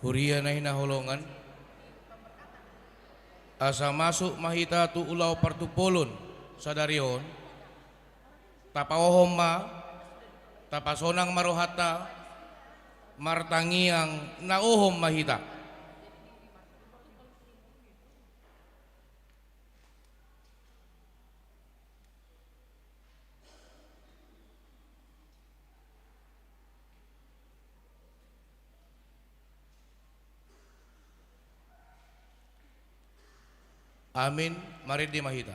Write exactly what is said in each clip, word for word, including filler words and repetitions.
Huria na hinaholongan, asa masuk ma hita tu ulaon partumpolon sadari on, tapaohom ma, tapasonang ma rohanta, martangiang na ohom ma hita. Amin. Marende ma hita.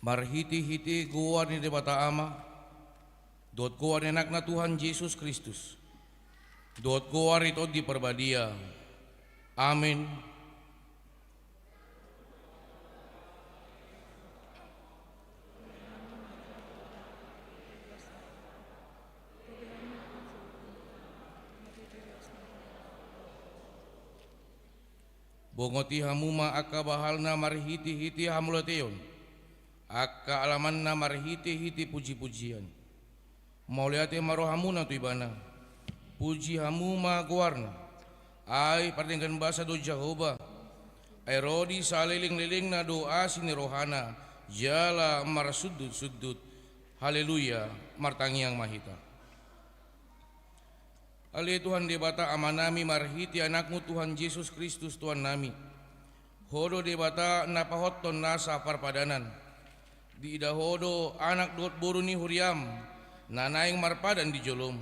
Marhitehite goar ni Debata Ama, dohot goar ni Anakna Tuhan Jesus Kristus, dohot goar ni Tondi Parbadia. Amin. Bongoti hamu ma angka bahalna marhitehite hamauliateon, angka alamanna marhitehite pujipujian. Mauliate ma rohamuna tu Ibana. Puji hamu ma goarna. Ai pardenggan basa do Jahowa. Ai ro di salelenglelengna do asi ni rohana jala marsundutsundut. Haleluya. Martangiang ma hita. Ale Tuhan Debata Amanami, marhite Anakmu Tuhan Jesus Kristus Tuhannami, Ho do Debata na pahothon nasa parpadanan. Diida Ho do anak dohot boru ni huriam na naeng marpadan di jolom.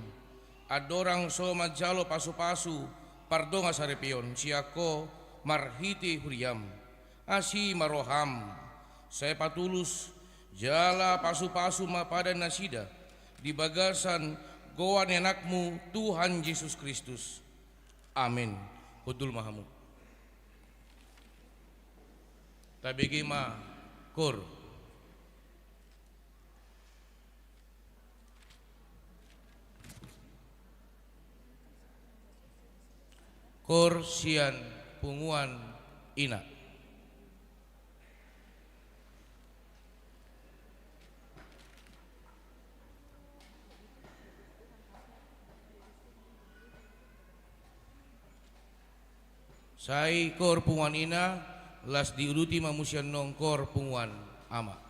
Andorang so manjalo pasupasu pardongansaripeon sian Ho marhite huriam. Asi ma roham, sai patulus jala pasupasu ma padan nasida di bagasan goar ni Anakmu Tuhan Jesus Kristus. Amin. Hundul ma hamu. Tabege ma koor. Koor sian punguan ina. Sai koor punguan ina, laos diuduti ma muse annon koor punguan ama.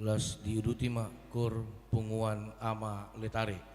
Las diuduti ma Kor Punguan Ama Letare.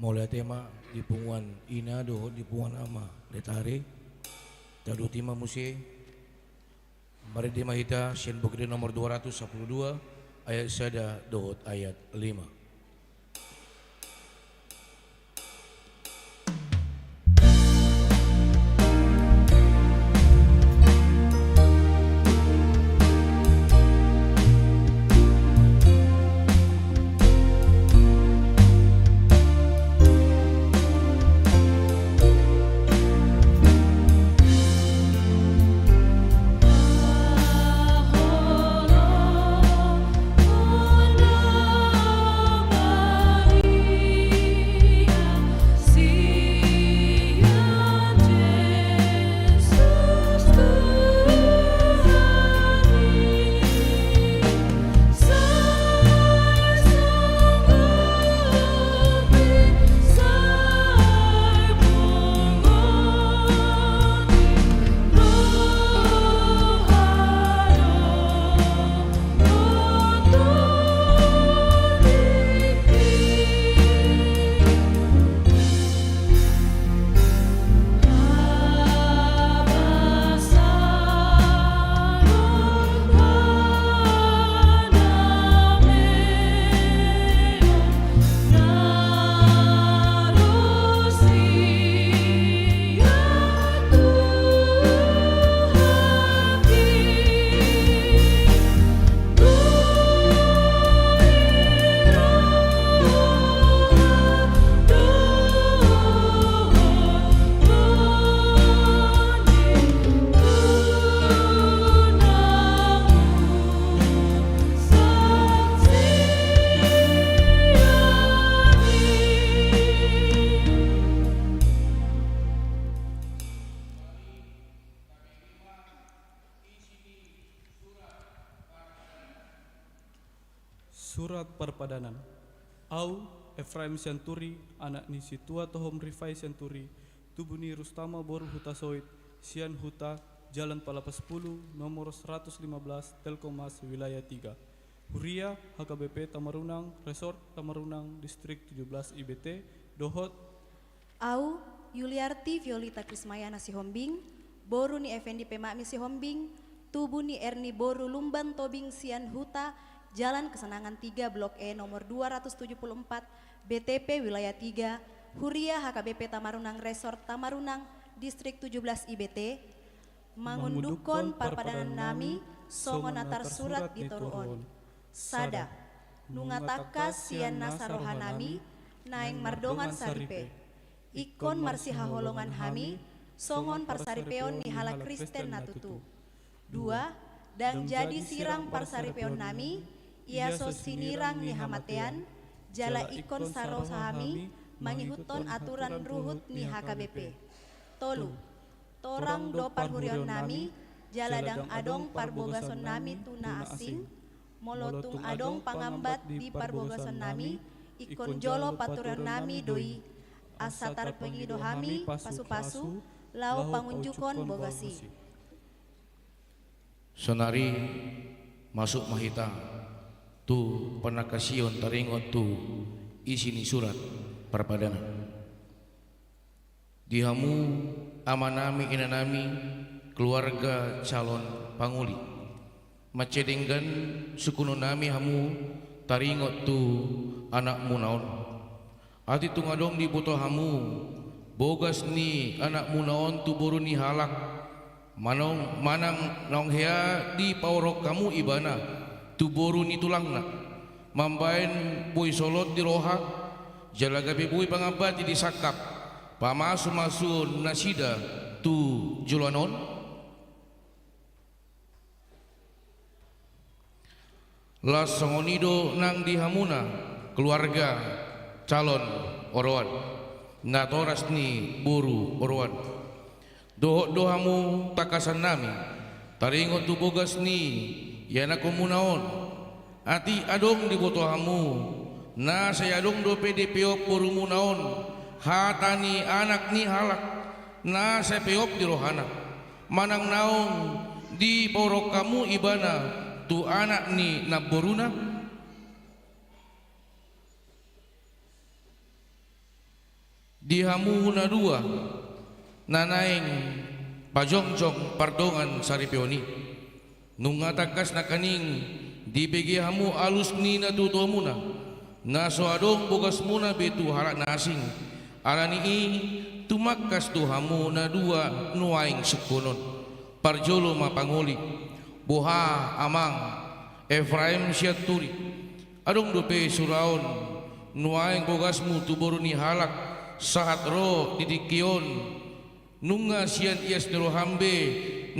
Mauliate ma di punguan ina dohot di punguan ama Letare. Taduti ma muse. Marende ma hita sian Buku Ende nomor dua ratus sampulu dua, ayat sada dohot ayat lima. Surat Parpadanan. Ahu, Efraim Sianturi, anak ni Situa Tohom Rifai Sianturi, tubu ni Rustama boru Hutasoit, sian Huta, Jalan Palapas Pulu, nomor seratus lima belas, Telkommas, Wilayah tiga. Huria, H K B P Tamarunang, Resort Tamarunang, Distrik tujuh belas I B T, dohot. Ahu, Yuliarti Violita Krismayana Sihombing, boru ni Effendi Pemakmi Sihombing, tubu ni Erni boru Lumban Tobing sian Huta, Jalan Kesenangan tiga, Blok E, nomor dua ratus tujuh puluh empat, B T P, Wilayah tiga, Huria, H K B P Tamarunang, Resort Tamarunang, Distrik tujuh belas I B T, mangundukhon parpadanan nami, songon na tarsurat di toru on. Sada. Nunga tangkas sian nasa roha nami, naeng mardongan saripe. Ingkon marsihaholongan hami, songon parsaripeon ni halak Kristen na tutu. Dua. Ndang jadi sirang parsaripeon nami, ia so sinirang ni hamatean, jala ingkon saroha hami, mangihuthon aturan ruhut ni H K B P. Tolu. Torang do parhuriaon nami, jala ndang adong parbogason nami tu na asing, molo tung adong pangambat di parbogason nami, ingkon jolo paturehon nami do i, asa tarpangido hami pasu-pasu, laho pangunjukhon bogas i. Sonari masuk ma hita tu panangkasion taringot tu isi ni surat parpadanan. Di hamu, amanami, inanami, keluarga calon pangoli. Mansai denggan sungkunonnami hamu taringot tu anakmuna on. Atik tung adong diboto hamu bogas ni anakmuna on tu boru ni halak, manang, manang naung hea dipaorhon hamu ibana tu boru ni tulangna, mambahen boi solot di roha, jala gabe boi pangambati di sangkap pamasu-masuon nasida tu joloan on? Laos songon i do nang di hamuna keluarga calon oroan, natoras ni boru oroan. Dohot do hamu tangkasannami taringot tu bogas ni ianakhonmuna on. Atik adong diboto hamu, na sai adong dope dipeop borumuna on hata ni anak ni halak, na sai peop di rohana, manang naung dipaorhon hamu ibana tu anak ni namboruna? Di hamu na dua na naeng pajongjong pardongan saripeon i. Nunga tangkas nangkaning dibege hamu alus ni natuatuamuna, na so adong bogasmuna be tu halak na asing. Alani i, tumangkas do hamu na dua nuaeng sungkunon. Parjolo ma pangoli, boha amang Efraim Sianturi, adong dope suraon nuaeng bogasmu tu boru ni halak sahat ro di tingki on? Nunga sian ias ni roham be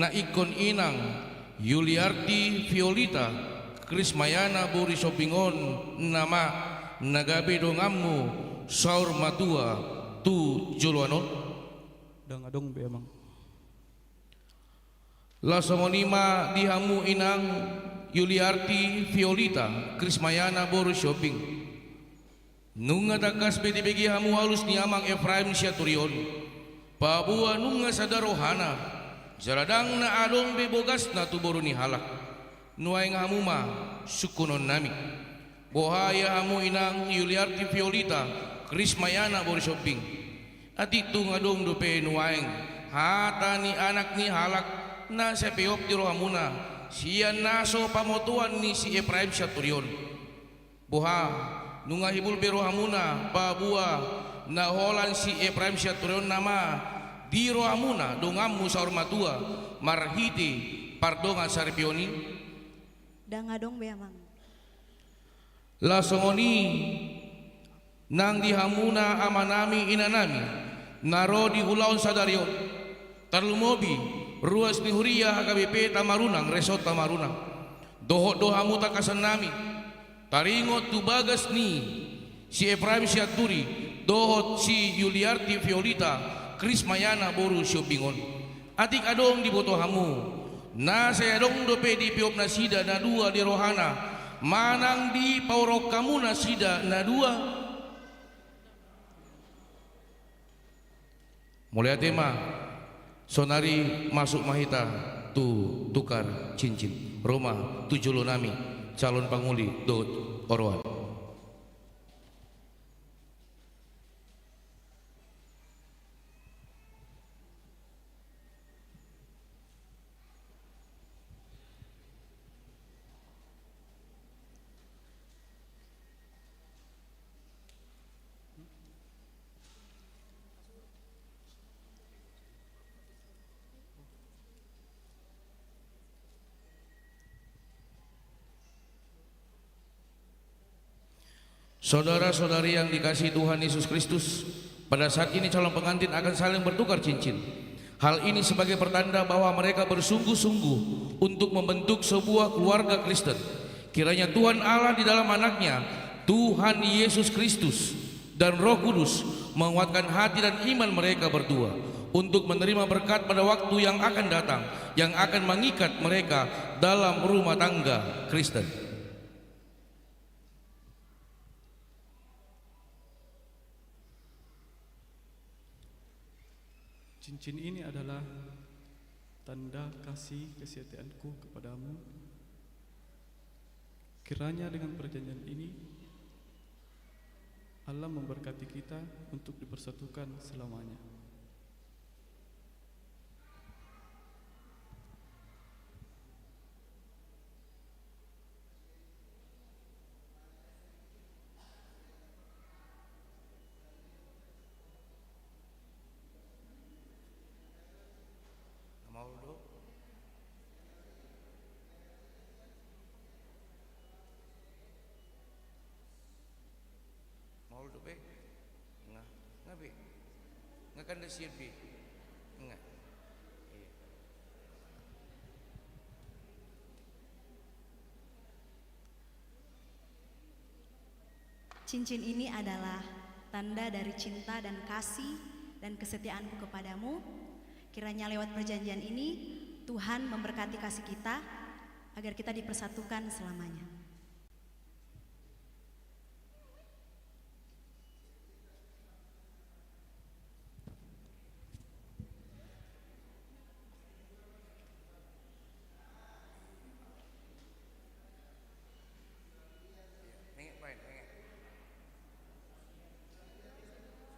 na ingkon inang Yuliarti Violita Krismayana boru Sihombing on nama na gabe donganmu saur matua tu joloan on? Ndang adong be, amang. Laos songon i ma di hamu inang Yuliarti Violita Krismayana boru Sihombing. Nunga tangkas be dibege hamu alus ni amang Efraim Sianturi on, paboa nunga sada rohana, jala ndang na adong be bogasna tu boru ni halak. Nuaeng hamu ma sungkunonnami. Boha ia hamu inang Yuliarti Violita Krismayana boru Sihombing? Atik tung adong dope nuaeng hata ni anak ni halak na sai peop di rohamuna sian na so pamotoan ni si Efraim Sianturi on? Boha, nunga hibul be rohamuna paboa na holan si Efraim Sianturi on nama di rohamuna donganmu saur matua marhite pardongan saripeon i? Ndang adong be, amang. Laos songon i nang di hamuna amanami inanami na ro di ulaon sadari on, tarlumobi ruas ni huria H K B P Tamarunang, Resort Tamarunang. Dohot do hamu tangkasannami taringot tu bagas ni si Efraim Sianturi dohot si Yuliarti Violita Krismayana boru Sihombing on. Atik adong diboto hamu na sai adong dope dipeop nasida na dua di rohana manang dipaurok hamu nasida na dua? Mauliate ma. Sonari masuk ma hita tu tukar cincin. Ro ma tu jolonami calon pangoli dohot oroan. Saudara-saudari yang dikasihi Tuhan Yesus Kristus, pada saat ini calon pengantin akan saling bertukar cincin. Hal ini sebagai pertanda bahwa mereka bersungguh-sungguh untuk membentuk sebuah keluarga Kristen. Kiranya Tuhan Allah di dalam Anak-Nya, Tuhan Yesus Kristus, dan Roh Kudus menguatkan hati dan iman mereka berdua untuk menerima berkat pada waktu yang akan datang, yang akan mengikat mereka dalam rumah tangga Kristen. Cincin ini adalah tanda kasih kesetiaanku kepadamu. Kiranya dengan perjanjian ini, Allah memberkati kita untuk dipersatukan selamanya. Maol dope. Nga, nga be. Nga kan da sian be. Nga. Iya. Cincin ini adalah tanda dari cinta dan kasih dan kesetiaanku kepadamu. Kiranya lewat perjanjian ini, Tuhan memberkati kasih kita, agar kita dipersatukan selamanya.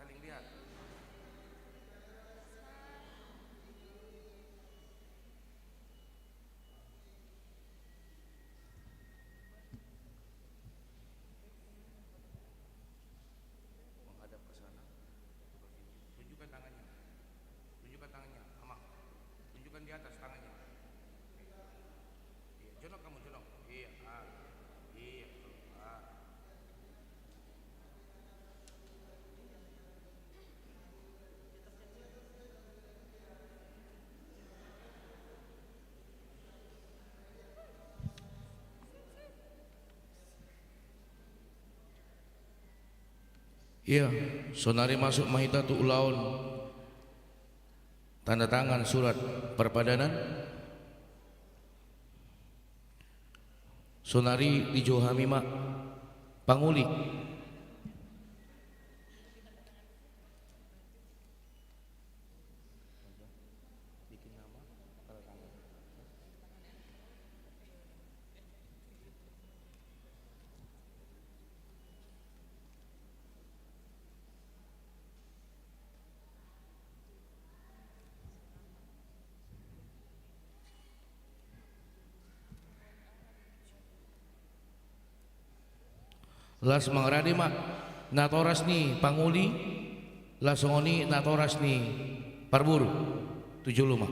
Saling lihat. Ia, saonari masuk ma hita tu ulaon tanda tangan surat parpadanan. Saonari dijou hami ma pangoli. Las mangarade ma natoras ni pangoli, las songon i natoras ni parboru. Tu jolo ma.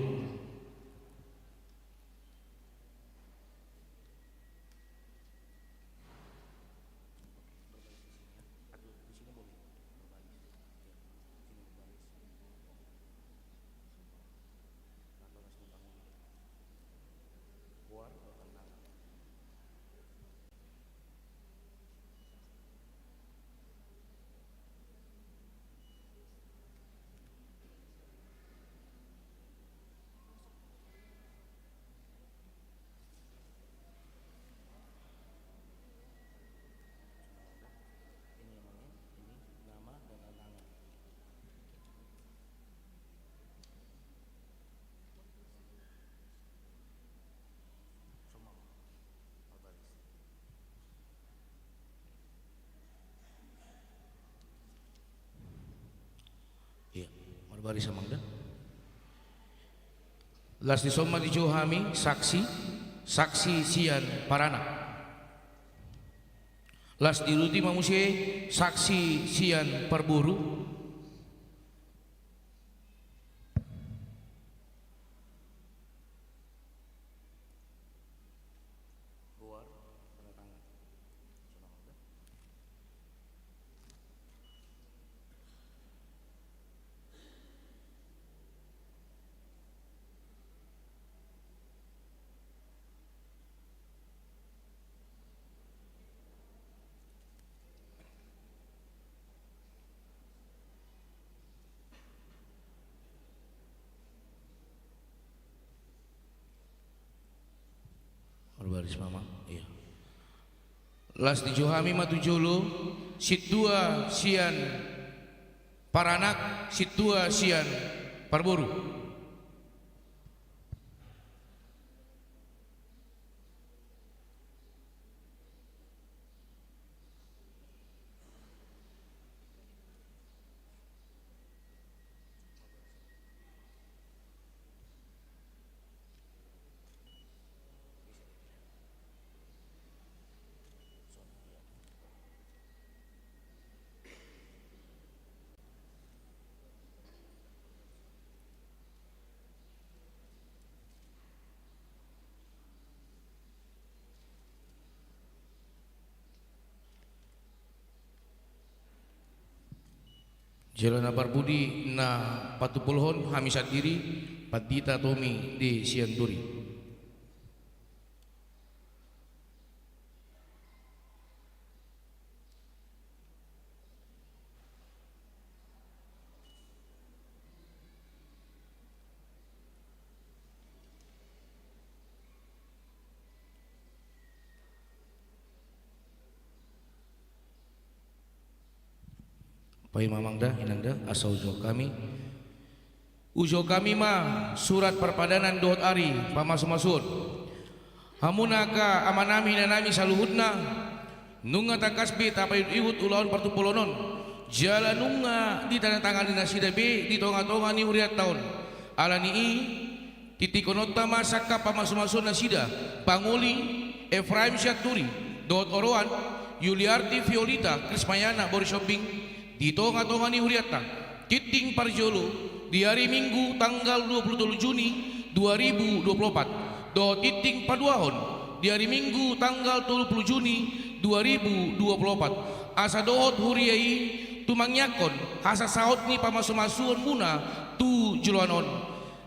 Ia, marbaris amang da. Las dison ma dijou hami saksi, saksi sian paranak. Las diuduti ma muse saksi sian parboru. Marbaris ma amang, ia. Las dijou hami ma tu jolo sintua sian paranak, sintua sian parboru. Jala na parpudi na patumpolhon hami sandiri, Pandita Tommy de Sianturi. Paima amang da, inang da, asa hujou hami. Hujou hami ma surat parpadanan dohot ari pamasumasuon. Hamuna angka amanami inanami saluhutna, nunga tangkas be tapaihutihut ulaon partumpolon on, jala nunga ditandatangani nasida be di tongatonga ni hurianta on. Alani i, titihononta ma sangkap pamasumasuon nasida, pangoli Efraim Sianturi, dohot oroan Yuliarti Violita Krismayana Borisombing, di tongatonga ni hurianta. Tintin parjolo, di ari Minggu tanggal dua puluh tolu Juni dua ribu dua puluh opat, dohot tintin paduahon, di ari Minggu tanggal tolu pulu Juni dua ribu dua pulu opat, asa dohot huria i tumangiangkon hasasaot ni pamasumasuonmuna tu joloan on.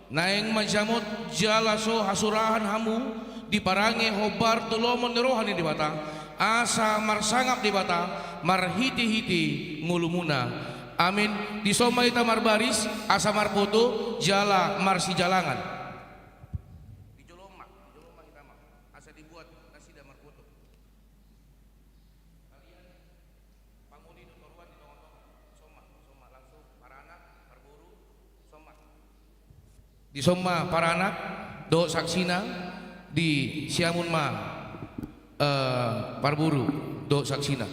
Naeng manjamot jala so hasurahan hamu di parange hombar tu lomo ni roha ni Debata, Asa marsangap Debata marhitehite ngolumuna. Amin. Dison ma hita marbaris asa marpoto jala marsijalangan. Di jolo on ma, di jolo on ma hita ma, asa dibuat nasida marpoto. Pangoli do toruan di tongatonga. Dison ma, dison ma langsung paranak, parboru, dison ma. Dison ma paranak dohot saksina, di siamun ma, eh, parboru dohot saksina.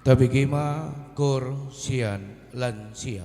Tabege ma koor sian lansia.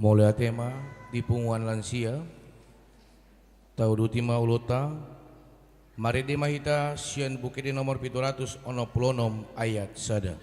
Mauliate ma di punguan lansia. Tauduti ma ulaonta. Marende ma hita sian Buku Ende nomor pitu ratus onom pulu onom ayat sada.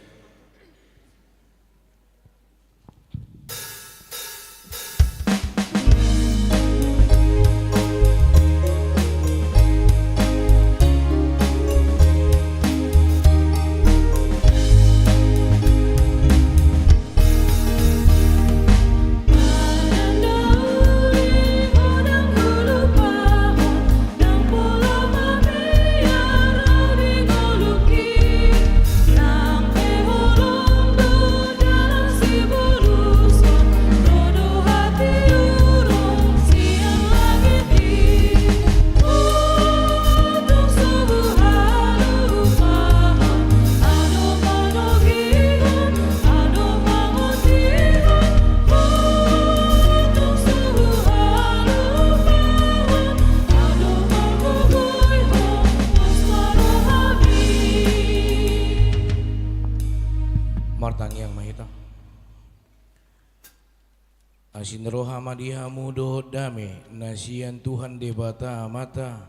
Martangiang ma hita. Asi ni roha ma di hamu dohot dame na sian Tuhan Debata Amanta,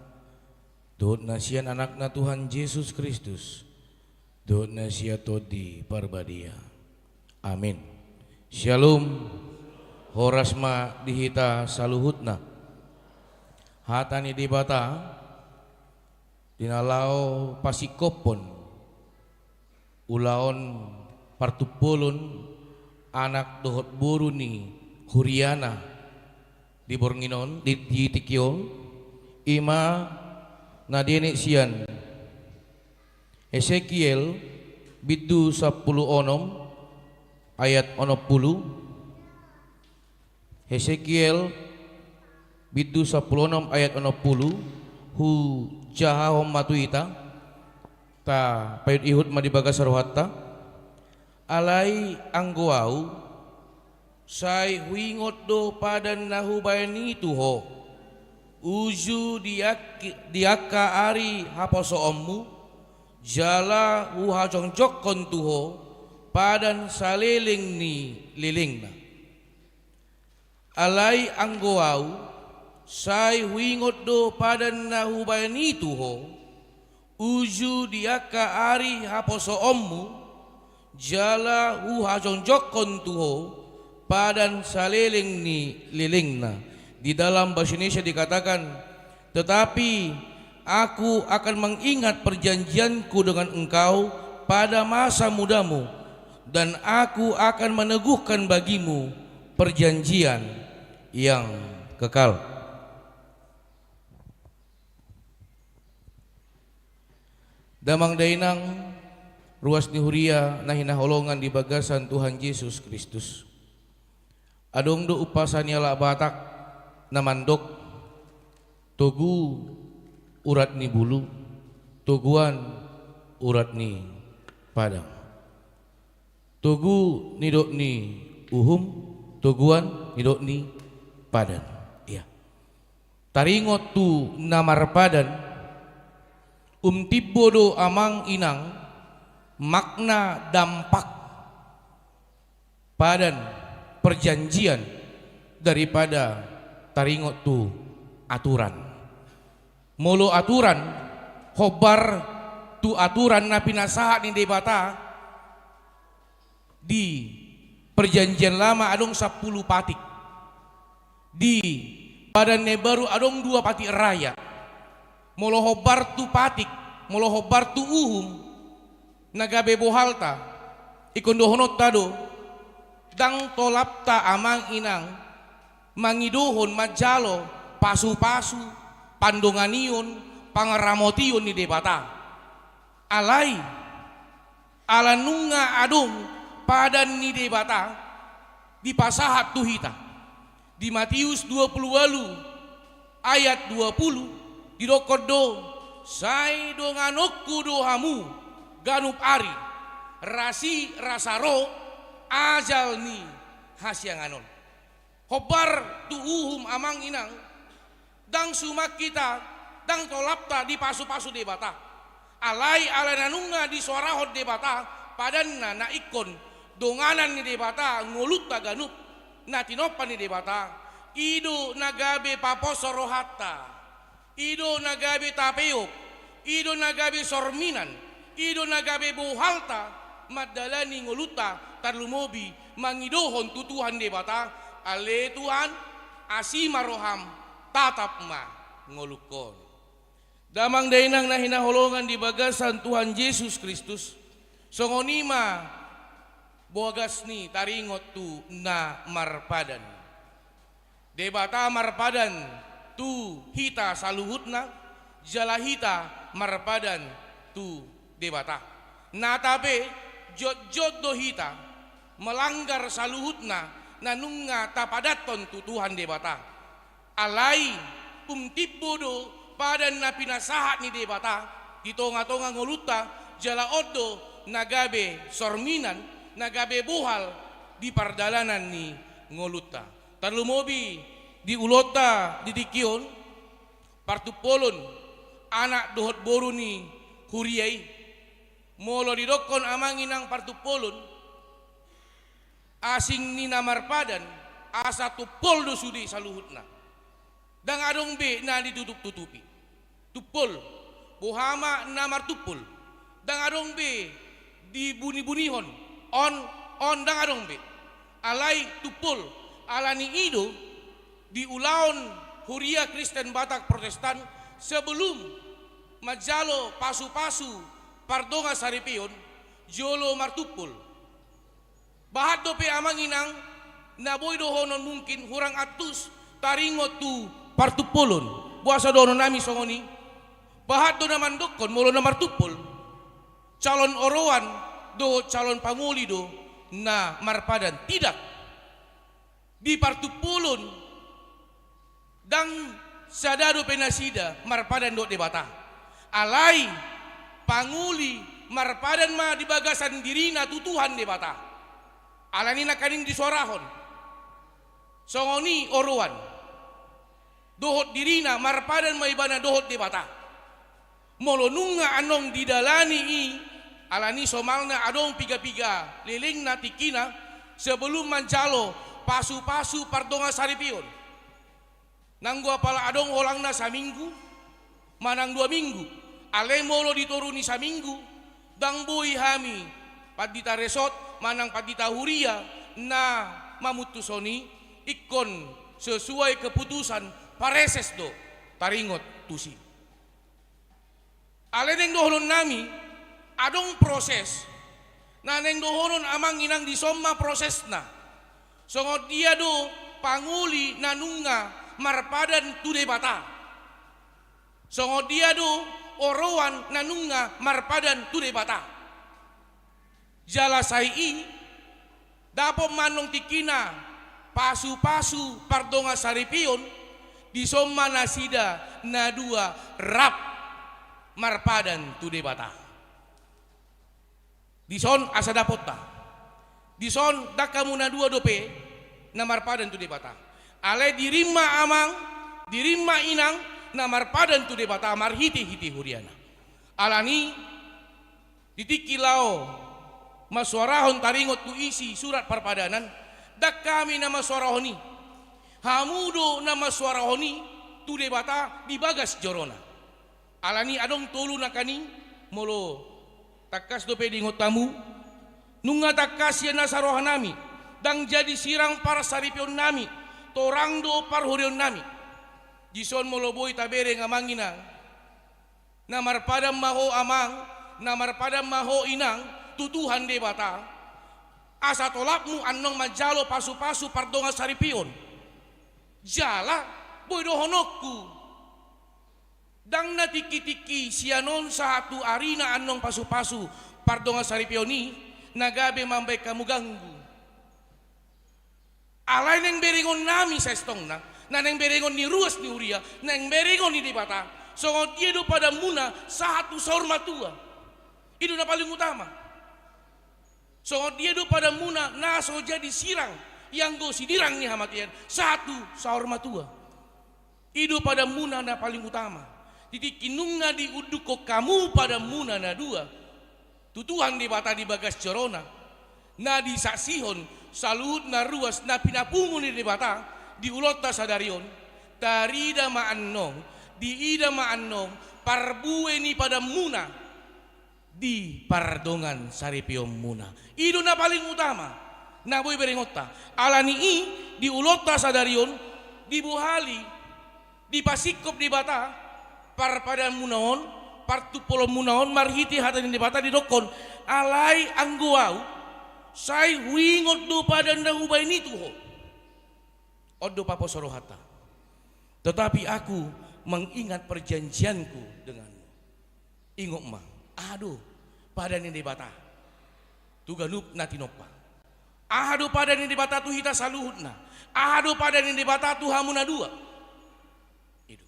dohot na sian Anakna Tuhan Jesus Kristus, dohot na sian Tondi Parbadia. Amin. Syalom. Horas ma di hita saluhutna. Hata ni Debata di na laho pasingkophon ulaon partumpolon anak dohot boru ni huriana di borngin on, di, di tingki on, i ma na dienet sian Hesekiel bindu sampulu onom ayat onom pulu. Hesekiel bindu sampulu onom ayat onom pulu, hujahahon ma tu hita, tapaihut-ihut ma di bagasan rohanta. Alai anggo Ahu, sai huingot do padan na hubahen i tu ho, uju di ak-, di angka ari haposoonmu, jala huhajongjongkon tu ho padan saleleng ni lelengna. Alai anggo Ahu, sai huingot do padan na hubahen i tu ho, uju di angka ari haposoonmu, jala huhajongjongkon tu ho padan saleleng ni lelengna. Di dalam bahasa Indonesia dikatakan, "Tetapi Aku akan mengingat perjanjianku dengan engkau pada masa mudamu, dan Aku akan meneguhkan bagimu perjanjian yang kekal." Damang dainang, ruas ni huria na hinaholongan di bagasan Tuhan Jesus Kristus. Adong do umpasa ni halak Batak na mandok, "Togu urat ni bulu, toguan urat ni padan." Togu nidok ni uhum, toguan nidok ni padan. Ia. Taringot tu na marpadan, um, timbo do amang inang makna dampak padan, perjanjian, daripada taringot tu aturan. Molo aturan, hombar tu aturan na pinasahat ni Debata, di Perjanjian Lama adong sampulu patik. Di Padan na Imbaru adong dua patik raya. Molo hombar tu patik, molo hombar tu uhum, na gabe bohalta, ingkon dohononta do, ndang tolapta amang inang mangidohon, manjalo pasupasu, pandonganion, pangaramotion ni Debata. Alai, ala nunga adong padan ni Debata dipasahat tu hita. Di Matius dua pulu ualu ayat dua pulu, didokkon do, "Sai donganonku do hamu ganup ari, rasirasa ro ajal ni hasiangan on." Hombar tu uhum amang inang, ndang suman hita, ndang tolapta dipasupasu Debata. Alai ala na nunga disoarahon Debata, padanna na ingkon donganan ni Debata ngolunta ganup, na tinompa ni Debata, i do na gabe paposo rohanta, i do na gabe tapeop, i do na gabe sorminan, i do na gabe bohalta mandalani ngolunta, tarlumobi mangidohon tu Tuhan Debata, ale Tuhan, asi ma roham, tatap ma ngolungkon. Damang dainang na hinaholongan di bagasan Tuhan Jesus Kristus, songon i ma bagas ni taringot tu na marpadan. Debata marpadan tu hita saluhutna, jala hita marpadan tu Debata. Nata pe jotjot do hita melanggar saluhutna na nunga tapadathon tu Tuhan Debata. Alai umtimbo do padan na pinasahat ni Debata di tongatonga ngolunta, jala on do na gabe sorminan, na gabe bohal di pardalanan ni ngolunta. Tarlumobi di ulaonta di tingki on, partumpolon anak dohot boru ni huria i. Molo didokkon amang inang partumpolon, asing ni na marpadan, asa tumpol do sude saluhutna. Ndang adong be na ditutup-tutupi. Tumpol. Boha ma na martumpol? Ndang adong be dibuni-bunihon. On, on ndang adong be. Alai tumpol. Alani i do di ulaon huria Kristen Batak Protestan, sebelum manjalo pasu-pasu pardongan saripeon, jolo martumpol. Bahat dope amang inang, na boi dohonon mungkin hurang antus taringot tu partumpolon. Boasa dohonon nami songon i? Bahat do na mandokkon molo na martumpol, calon oroan dohot calon pangoli do na marpadan. Tidak. Di partumpolon, ndang sada dope nasida marpadan dohot Debata. Alai pangoli marpadan ma di bagasan dirina tu Tuhan Debata. Alani nangkaning disuarahon. Songon i oroan. Dohot dirina, marpadan ma ibana dohot Debata. Molo nunga annon didalani i, alani somalna adong piga-piga lelengna tingkina, sebelum manjalo pasu-pasu pardongan saripeon. Nanggo apala adong holangna saminggu, manang dua minggu, alai molo di toru ni saminggu, ndang boi hami pandita resort manang pandita huria na mamutushon i, ingkon sesuai keputusan praeses do taringot tusi. Alai naeng dohonon nami, adong proses. Na naeng dohonon amang inang, dison ma prosesna. Songon dia do pangoli na nunga marpadan tu Debata? Songon dia do oroan na nunga marpadan tu Debata? Jala sai i, dapot ma annon tingkina pasu-pasu pardongan saripeon, dison ma nasida na dua rap marpadan tu Debata. Dison asa dapotta. Dison ndang hamu na dua dope na marpadan tu Debata. Alai dirim ma amang, dirim ma inang na marpadan tu Debata marhite-hite huriana. Alani, di tingki laho mansuarahon taringot tu isi surat parpadanan, ndang hami na mansuarahon i. Hamu do na mansuarahon i tu Debata di bagas jorona. Alani adong tolu nangkaning, molo tangkas dope diingot hamu, nunga tangkas sian nasa rohanami, ndang jadi sirang parsaripeonnami, torang do parhurionnami. Dison molo boi tabereng amang inang, na marpadan ma ho amang, na marpadan ma ho inang, tu Tuhan Debata, asa tolapmu annon manjalo pasu-pasu pardongan saripeon. Jala, boi dohononku, ndang na tingki-tingki sian on sahat tu arina annon pasu-pasu pardongan saripeon i, na gabe mambaen hamu ganggu. Alai naeng berengonnami saistongna, na naeng berengon ni ruas ni huria, naeng berengon ni Debata, songon dia do padanmuna sahat tu saur matua? I do na paling utama. Songon dia do padanmuna na so jadi sirang, ianggo sidirang ni hamatean, sahat tu saur matua? I do padanmuna na paling utama. Di tingki nunga diundukhon hamu padanmuna na dua tu Tuhan Debata di bagas jorona, na disaksihon saluhut na ruas na pinapungu ni Debata di ulaonta sadari on, tarida ma annon, diida ma annon parbue ni padanmuna di pardongan saripeonmuna. I do na paling utama na boi berengonta. Ala ni i, di ulaonta sadari on dibohali, dipasingkop Debata parpadanmuna on, partumpolonmuna on marhite hata ni Debata didokkon, alai anggo ahu sai huingot do padan na hubahen i tu ho. On do paposo rohanta. Tetapi aku mengingat perjanjianku denganmu. Ingot ma, aha do padan ni Debata tu ganup na tinompa? Aha do padan ni Debata tu hita saluhutna? Aha do padan ni Debata tu hamu na dua? I do.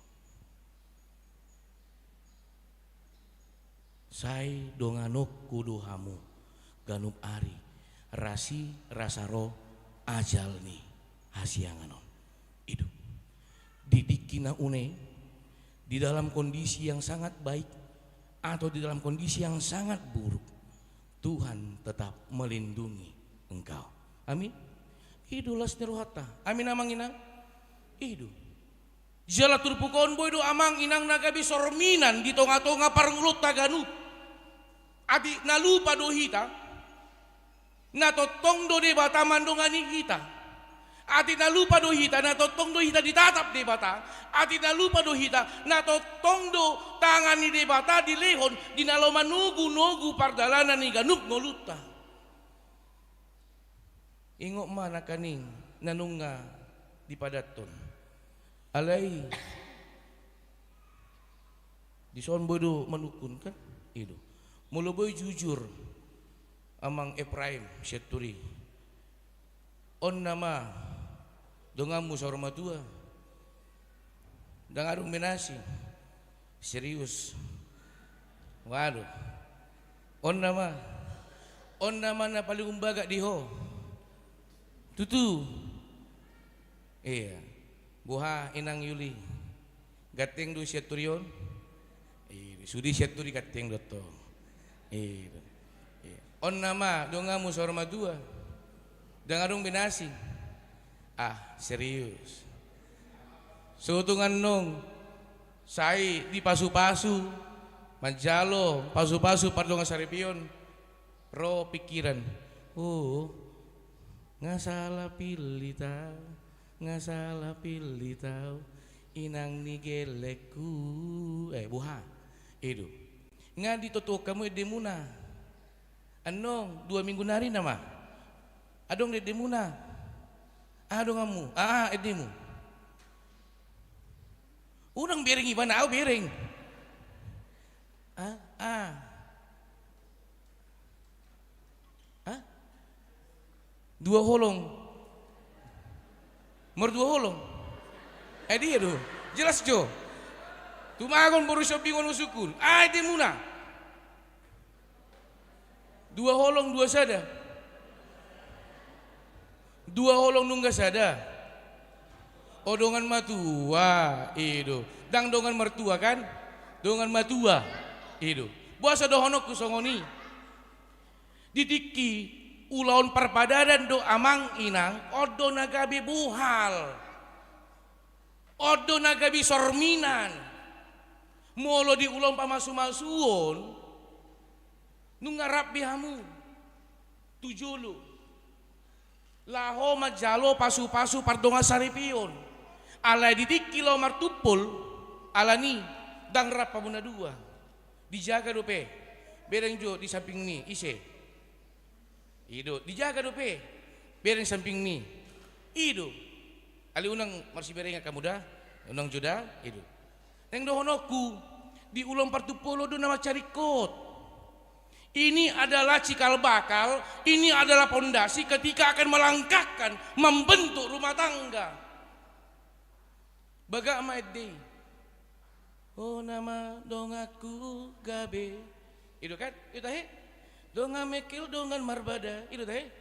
Sai donganonku do hamu ganup ari, rasi rasa ro ajal ni hasiangan on. I do. Di tingki na une, di dalam kondisi yang sangat baik atau di dalam kondisi yang sangat buruk, Tuhan tetap melindungi engkau. Amin. I do las ni rohanta. Amin, amang inang. I do. Jala turpuk on boi do amang inang na gabe sorminan di tonga-tonga parngoluonta ganup. Atik na lupa do hita, na tongtong do Debata mandongani hita. Atik na lupa do hita, na tongtong do hita ditatap Debata. Atik na lupa do hita, na tongtong do tangan ni Debata dilehon di na laho manogu-nogu pardalanan ni ganup ngolunta. Ingot ma nangkaning na nunga dipadathon. Alai dison boi do manungkun, kan? I do. Molo boi jujur amang Ephraim Sianturi, on nama donganmu saur matua? Ndang adong be na asing. Serius. Waduh. On nama. On nama na paling umbagak di ho. Tutu. Iya. Boha, inang Yuli? Ganteng do Sianturi on? Iya, sude Sianturi ganteng do tong. Iya. Iya. On nama donganmu saur matua? Ndang adong be na asing. Ah, serius. Sotung annon sai dipasu-pasu, manjalo pasu-pasu pardongan saripeon, ro pikiran, oh, nga salah pilih tau, nga salah pilih tau, inang ni gelekku. Eh, boha? I do. Nga ditotohon hamu endemuna. Annon, dua minggu nari nama. Adong do endemuna? Aha donganmu? Ah, ah, endemu. Unang bereng ibana, au bereng. Ah, ah. Ah? Dua holong. Martua holong. Eh, dia do. Jelas jo. Tumagon boru sombingon usukun. Ah, endemuna. Dua holong, dua sada. Dua holong nunga sada. Oh, dongan matua, i do. Ndang dongan martua, kan? Dongan matua, i do. Boasa dohononku songon i? Di tingki ulaon parpadanan do amang inang, on do na gabe bohal. On do na gabe sorminan. Molo di ulaon pamasu-masuon, nunga rap be hamu tu jolo laho manjalo pasu-pasu pardongan saripeon. Alai di tingki laho martumpol, ala ni i ndang rap hamu na dua. Dijaga dope. Bereng jo di sampingmi, ise? I do, dijaga dope. Bereng sampingmi. I do. Alai unang marsiberengan hamu da. Unang jo da. I do. Naeng dohononku, di ulaon partumpolon do na mansai ringkot. Ini adalah cikal bakal, ini adalah pondasi ketika akan melangkahkan, membentuk rumah tangga. Bagak ma ende i. O nama donganku gabe. I do, kan? I do tahe? Dongan mengkel, dongan marbada. I do tahe?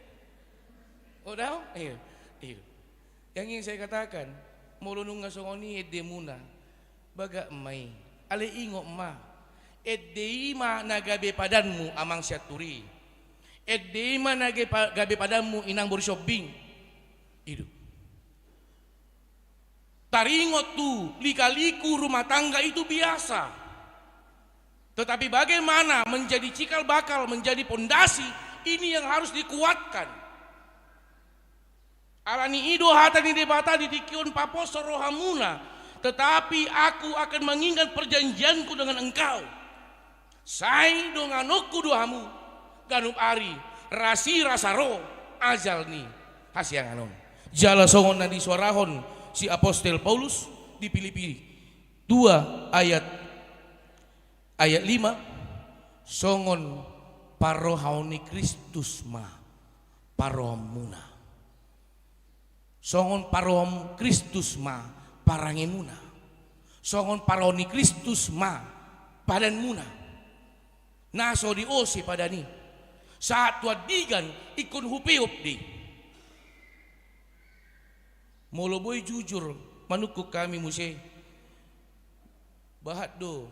O, daong? Iya. I do. Yang ingin saya katakan, molo nunga songon i endemuna, bagak ma i. Alai ingot ma, ende i ma na gabe padanmu, amang Sianturi. Ende ma na gabe pa-, gabe padanmu, inang boru Sombing. I do. Taringot tu lika-liku rumah tangga itu biasa. Tetapi bagaimana menjadi cikal bakal, menjadi pondasi, ini yang harus dikuatkan. Ala ni i do hata ni Debata di tingki on: Paposo rohamuna, tetapi Aku akan mengingat perjanjianku dengan engkau. Sai donganonku do hamu, ganup ari rasirasa ro ajal ni hasiangan on. Jala songon na disuarahon si apostel Paulus di Pilipi dua ayat, ayat lima, songon parrohaon ni Kristus ma parrohaonmuna. Songon parrohaon Kristus ma parangemuna. Songon parrohaon ni Kristus ma padanmuna. Na so diose padan i. Sahat tu andigan ingkon hupeop do i. Molo boi jujur manungkun hami muse, bahat do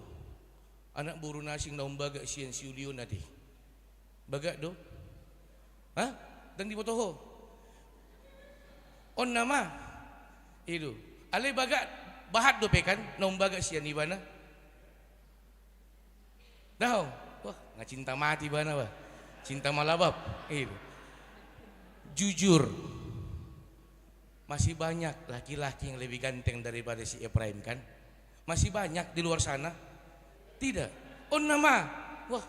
anak boru na asing na umbaga sian si Uli on ate? Bagat do? Hah? Ndang diboto ho? On nama? I do. Alai bagat, bahat dope kan na umbaga sian ibana? Daong. Wah, nga cinta mati ibana, bah. Cinta malabab. I do. Jujur. Masih banyak laki-laki yang lebih ganteng daripada si Efraim, kan? Masih banyak di luar sana? Tidak. On nama? Wah,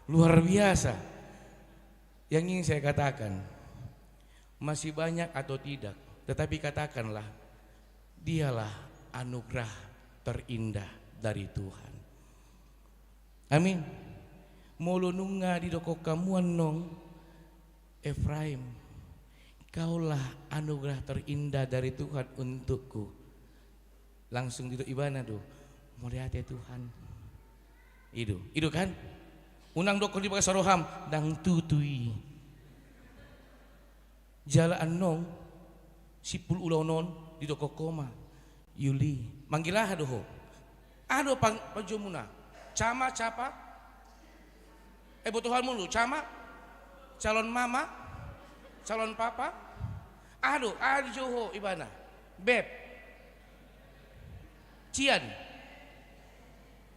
luar biasa. Yang ingin saya katakan, masih banyak atau tidak, tetapi katakanlah, dialah anugerah terindah dari Tuhan. Amin. Molo nunga didokkon hamu annon, Efraim, kaulah anugerah terindah dari Tuhan untukku. Langsung didok ibana do, mauliate Tuhan. I do, i do kan? Unang dokkon di bagasan roham, ndang tutu i. Jala annon, simpul ulaon on, didokkon ho ma. Yuli, manggil aha do ho? Aha do pang-, panjouonmuna? Cama, capa? Eh, botohanmu do, cama? Calon mama? Calon papa? Aha do, aha dijou ho ibana? Beb? Cian?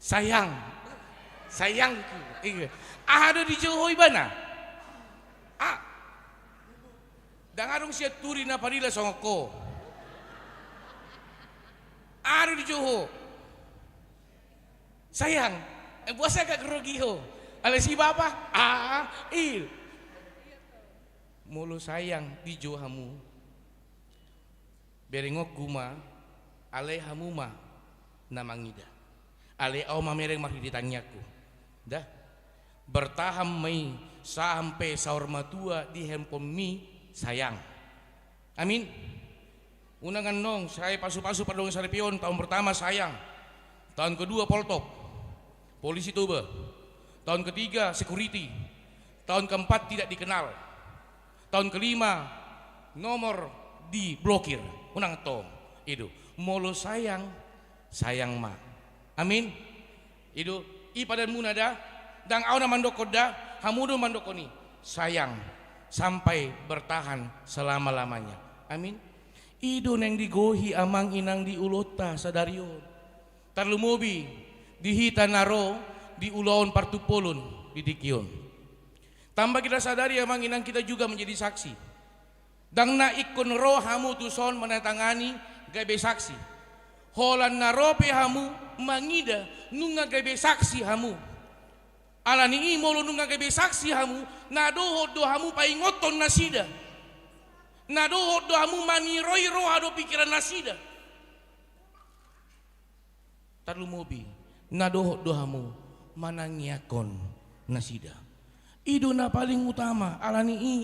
Sayang. Sayangku. Iya. Aha do dijou ho ibana? Ah. Ndang adong sian Turi na parila songon ho. Aha do dijou ho? Sayang. Eh, boasa agak grogi ho? Alai si bapa? Ah, i. Molo sayang dijou hamu, berengonku ma, alai hamu ma na mangida. Alai ahu mamereng marhite tangiangku. Dah. Bertahan ma i sampe saur matua di handphonemi, sayang. Amin. Unang annon, sai pasu-pasu pardongan saripeon, tahun pertama sayang. Tahun kedua poltop. Polisi Toba. Tahun ketiga security. Tahun keempat tidak dikenal. Tahun kelima, nomor diblokir. Unang tong. I do. Molo sayang, sayang ma. Amin. I do. I padanmuna da. Ndang ahu na mandokkon da. Hamu do mandokkon i. Sayang. Sampai bertahan selama-lamanya. Amin. I do naeng digohi amang inang di ulaonta sadari on. Tarlumobi di hita na ro di ulaon partumpolon di tingki on. Tamba kita sadari, amang inang, kita juga menjadi saksi. Ndang na ingkon ro hamu tuson manandatangani gabe saksi. Holan na ro pe hamu mangida nunga gabe saksi hamu. Ala ni i, molo nunga gabe saksi hamu, na dohot do hamu paingothon nasida. Na dohot do hamu maniroi roha dohot pingkiran nasida. Tarlumobi, na dohot do hamu manangiangkon nasida. I do na paling utama, ala ni i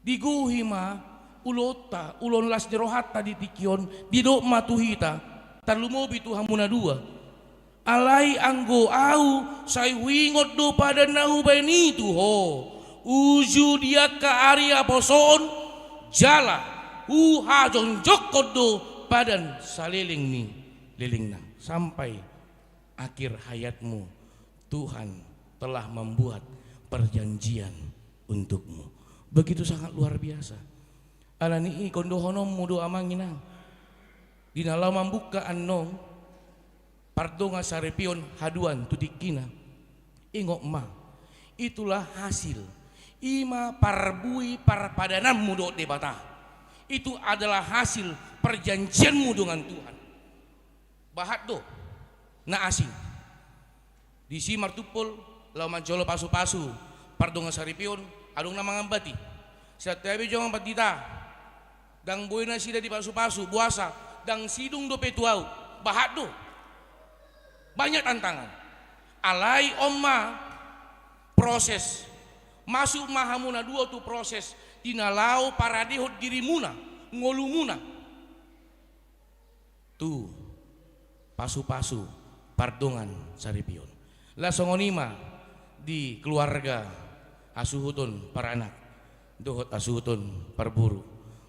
digohi ma ulaonta, ulaon las ni rohanta di tingki on, didok ma tu hita, tarlumobi tu hamu na dua. Alai anggo ahu, sai huingot do padan na hubahen i tu ho, uju di angka ari haposoon, jala huhajongjongkon do padan saleleng ni lelengna. Sampai akhir hayatmu, Tuhan telah membuat perjanjian untukmu. Begitu sangat luar biasa. Alani i ingkon dohononmu do amang inang. Di na laho mambuka annon pardongan saripeon haduan tu tingkina. Ingot ma, itulah hasil. I ma parbue parpadananmu dohot Debata. Itu adalah hasil perjanjianmu dengan Tuhan. Bahat do na asing. Disi martumpol laho manjalo pasu-pasu pardongan saripeon, adong na mangambati. Santabi jongang pandita. Ndang boi nasida dipasu-pasu, boasa, ndang sidung dope tu ahu. Bahat do. Banyak tantangan. Alai on ma proses. Masuk ma hamu na dua tu proses di na laho paradehon dirimuna, ngolumuna. Tu pasu-pasu pardongan saripeon. Laos songon i ma di keluarga asuhuton paranak dohot asuhuton parboru.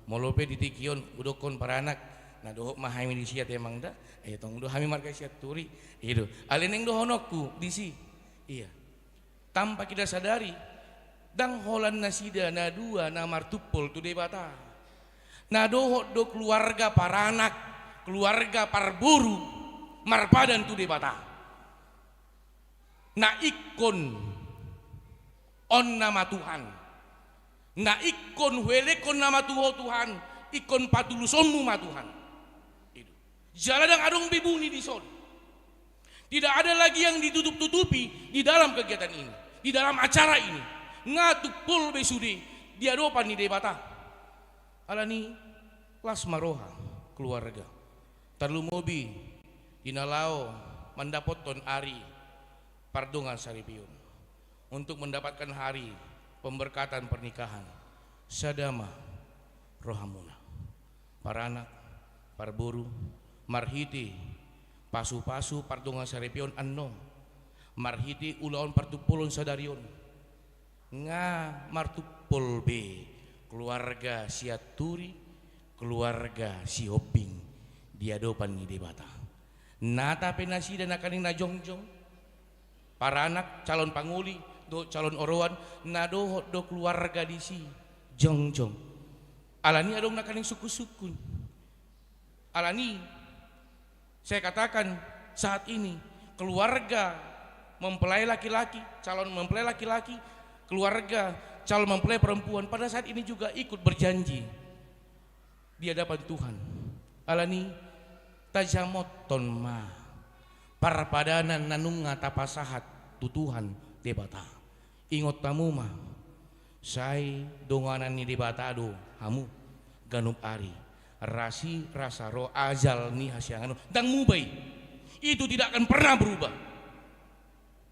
Molo pe di tingki on hudokkon paranak, na dohot ma hami disi ate amang da, ai tong do hami marga Sianturi. I do. Alai naeng dohononku disi. Ia. Tanpa kita sadari, ndang holan nasida na dua na martumpol tu Debata. Na dohot do keluarga paranak, keluarga parboru marpadan tu Debata. Na ingkon on nama Tuhan. Na ingkon huelekhon nama tu ho Tuhan, ingkon patulusonmu ma Tuhan. I do. Jala ndang adong be buni dison. Tidak ada lagi yang ditutup-tutupi di dalam kegiatan ini, di dalam acara ini. Nga tumpol be sude di adopan ni Debata. Alani las ma roha keluarga. Tarlumobi di na laho mandapothon ari pardongan saripeon. Untuk mendapatkan hari pemberkatan pernikahan, sada ma rohamuna. Paranak, parboru, marhite pasu-pasu pardongan saripeon annon, marhite ulaon partumpolon sadari on, nga martumpol be keluarga Sianturi, keluarga Sihombing di adopan ni Debata. Nata pe nasida nangkaning na jongjong, paranak, calon pangoli dohot calon oroan, na dohot do keluarga disi jongjong. Alani adong nangkaning sungkun-sungkun. Alani saya katakan saat ini, keluarga mempelai laki-laki, calon mempelai laki-laki, keluarga calon mempelai perempuan pada saat ini juga ikut berjanji di hadapan Tuhan. Alani tajamothon ma parpadanan na nunga tapasahat tu Tuhan Debata. Ingot hamu ma, sai donganan ni Debata do hamu ganup ari. Rasi rasa ro ajal ni hasiangan on ndang muba i. Itu tidak akan pernah berubah.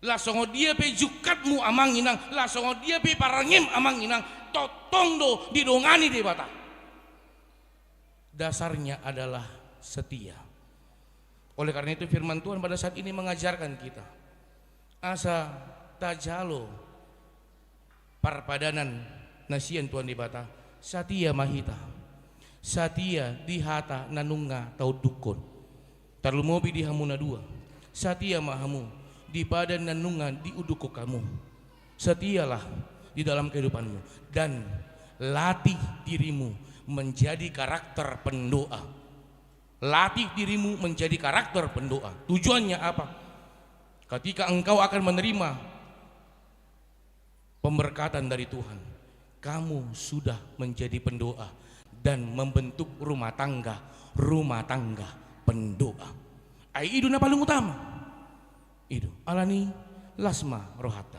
Laos songon dia pe jungkatmu amang inang, laos songon dia pe parangem amang inang, tongtong do didongani Debata. Dasarnya adalah setia. Oleh karena itu firman Tuhan pada saat ini mengajarkan kita, asa tajalo parpadanan na sian Tuhan Debata, satia ma hita. Satia di hata na nunga taundukkon. Tarlumobi di hamu na dua, satia ma hamu di padan na nunga diundukkon hamu. Setialah di dalam kehidupanmu dan latih dirimu menjadi karakter pendoa. Latih dirimu menjadi karakter pendoa. Tujuannya apa? Ketika engkau akan menerima pemberkatan dari Tuhan, kamu sudah menjadi pendoa dan membentuk rumah tangga, rumah tangga pendoa. Ai i do na paling utama. I do, alani las ma rohanta.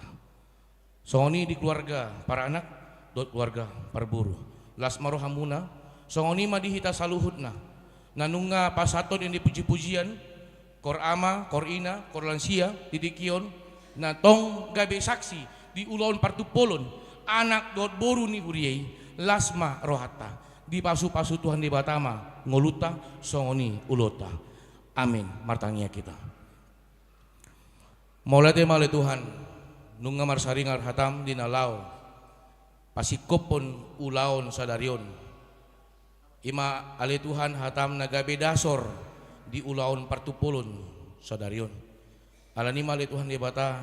Songon i di keluarga paranak dohot keluarga parboru. Las ma rohamuna, songon i ma di hita saluhutna. Na nunga pasahathon di puji-pujian, kor ama, kor ina, kor lansia, di tingki on, na tong gabe saksi di ulaon partumpolon anak dohot boru ni huria i, las ma rohanta. Dipasu-pasu Tuhan Debata ma ngolunta, songon i ulaonta. Amin. Martangiang hita. Mauliate ma ale Tuhan, nunga marsaringar hatam di na laho pasingkophon ulaon sadari on. I ma ale Tuhan hatam na gabe dasor di ulaon partumpolon sadari on. Alani i ma ale Tuhan Debata,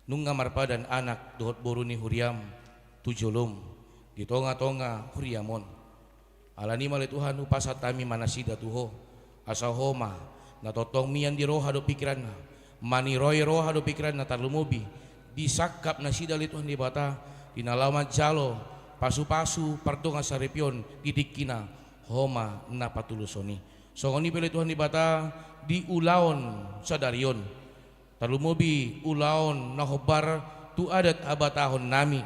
Nunga marpadan anak dohot boru ni huriam tu jolom di tonga-tonga huriam on. Alani i ma ale Tuhan, hupasahat hami ma nasida tu Ho, asa Ho ma na tongtong mian di roha dohot pikiranna, maniroi roha dohot pikiranna, tarlumobi disangkap nasida ale Tuhan Debata, di na laho manjalo pasu-pasu pardongansaripeon di tingkina, Ho ma na patuluson i. Songon i pe ale Tuhan Debata, di ulaon sadari on, tarlumobi ulaon na hombar tu adat habatahonnami.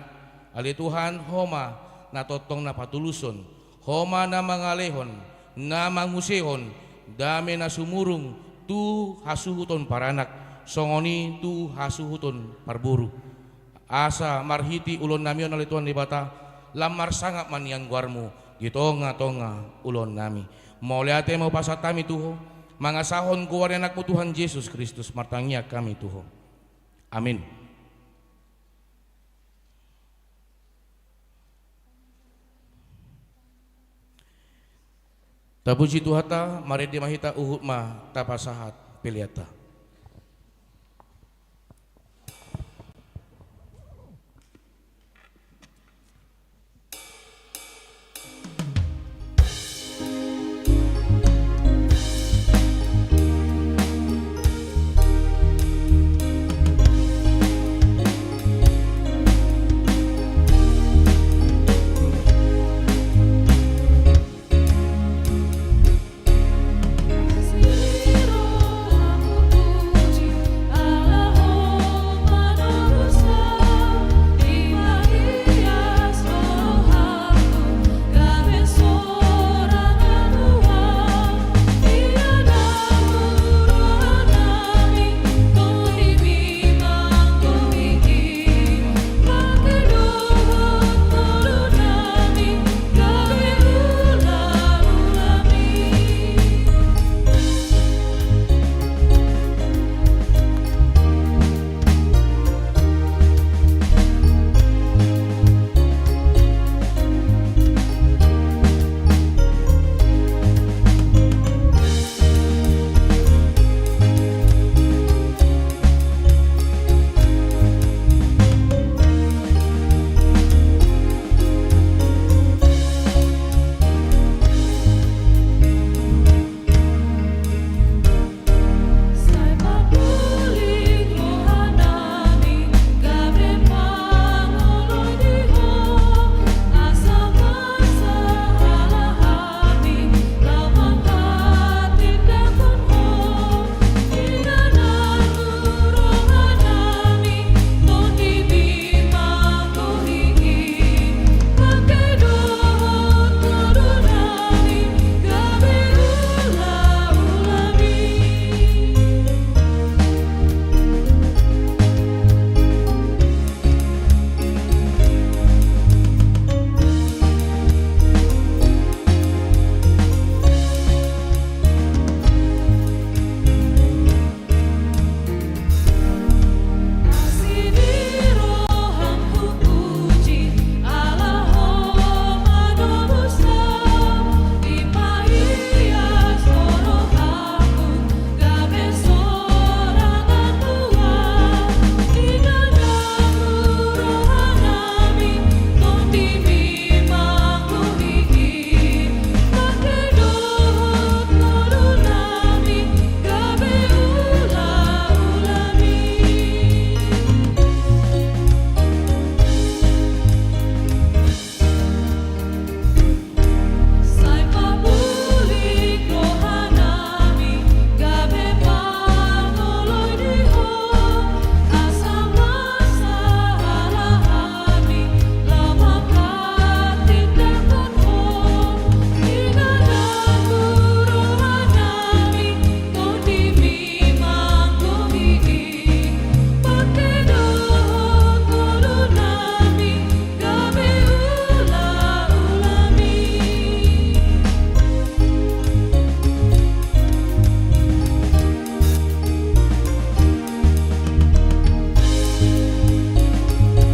Ale Tuhan, Ho ma na tongtong na patuluson, Ho ma na mangalehon, na mangusehon dame na sumurung tu hasuhuton paranak, songon i tu hasuhuton parboru. Asa marhite ulaonnami on ale Tuhan Debata, lam marsangap ma nian goarmu di tonga-tonga ulaonnami. Mauliate ma hupasahat hami tu Ho, mangasahon goar ni Anakmu Tuhan Jesus Kristus, martangiang hami tu Ho. Amin. Tapuji Tuhanta, marende ma hita, huhut ma tapasahat peleanta.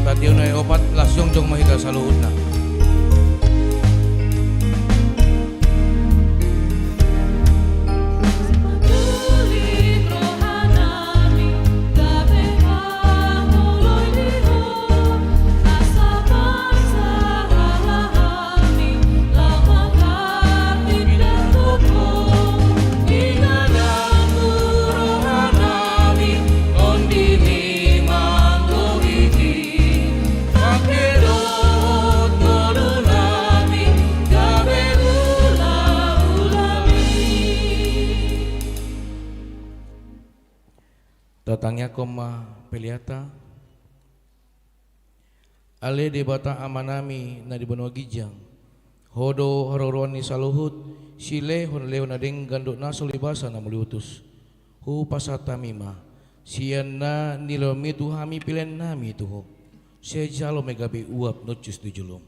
Tationa opat, las jongjong ma hita saluhutna. Tatangiangkon ma peleanta. Ale Debata Amanami na di banua ginjang, Ho do haroroan ni saluhut silehonlehon na denggan dohot na so basa na mauliutus. Hupasahat hami ma, sian na nilehonMi tu hami peleannami tu Ho, sai jalo ma i gabe uap nuncis tu jolom.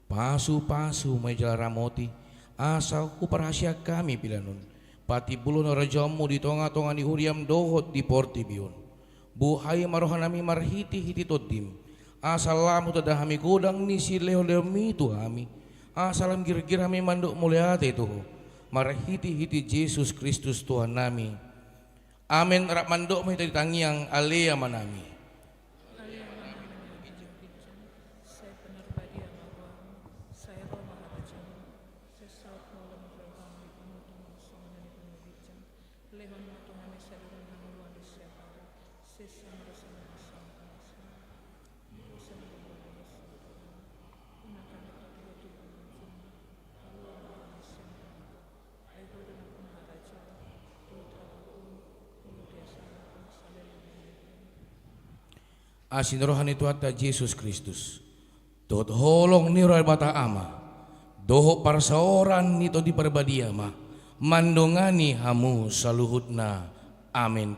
Pasupasu ma i jala ramoti, asa huparhaseang hami pelean on patimbulhon harajaonMu di tongatonga ni huriaM dohot di portibi on. Buhai ma rohanami marhitehite TondiM, asa lam hutanda hami godang ni silehonlehonMi tu hami, asa lam girgir hami mandok mauliate tu Ho, marhitehite Jesus Kristus Tuhannami. Amen. Rap mandok ma hita di tangiang Ale Amanami. Lehon ma tu hami sadari on hangoluan di siapari. Sesa ma dosa nami songon na sesa hami mangalosi dosa ni hami. Unang hamu togihon tu parsirangan, jala ma hami sian pangago. Ai Ho do nampuna harajaon dohot hagogoon, molo di asa na saleleng ni ari. Asi ni roha ni Tuhanta Jesus Kristus, dohot holong ni roha ni Debata Ama, dohot parsaoran ni Tondi Parbadia ma mandongani hamu saluhutna. Amen.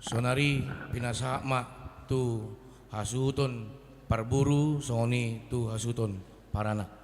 Saonari pinasahat ma tu hasuhuton parboru songon i tu hasuhuton paranak.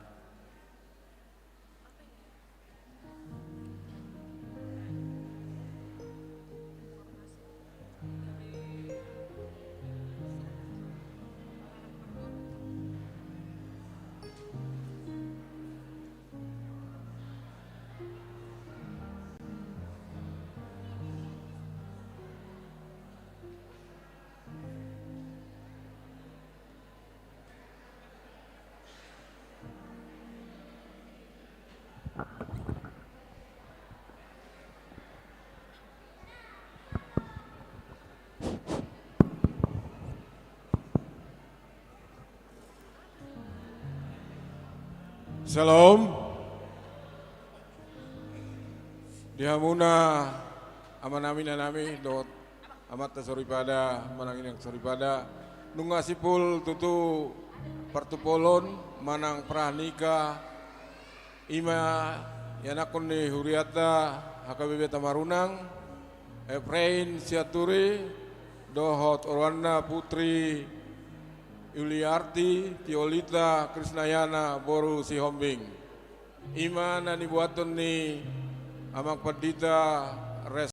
Syalom. Di hamuna amanami, inanami, dohot amanta soripada manang inang soripada, nunga simpul tutu partumpolon manang pranikah, i ma ianakhon ni hurianta H K B P Tamarunang, Efrain Sianturi, dohot oroanna Putri Yuliarti Tiolita Krisnayana boru Sihombing. I ma na nibuathon ni Amang Pandita Res